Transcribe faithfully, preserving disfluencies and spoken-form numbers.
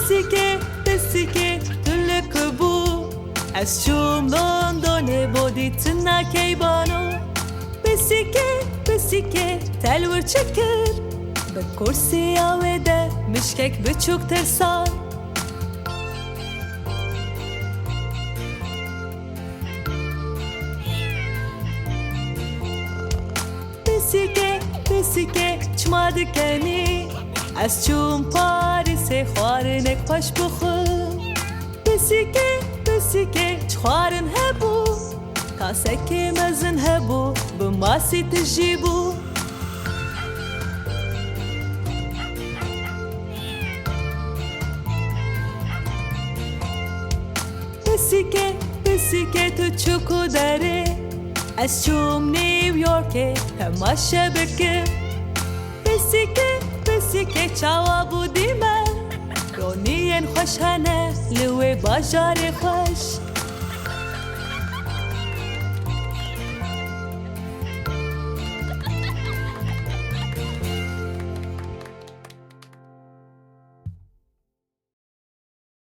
Pisîkê, pisîkê, tu li ku bû? Ez çûm Londonê bo dîtina keybano. Pisîkê, pisîkê, te li wir çi kir? Bi kursiya wê de mişkek biçûk tirsan. Pisîkê, pisîkê, çima dikenî? Ez çûm Parîsê xwarinek xweş bixwim. Pisîkê, pisîkê, çi xwarin hebû? Kasekê mezin hebû, bi masî tijî bû. Pisîkê, pisîkê, tu çû ku derê? Ez çûm New Yorkê temaşe bikim. Pisîkê, pisîkê, çawa bû dîme? Roniyên xweş hene li wê bajarê xweş.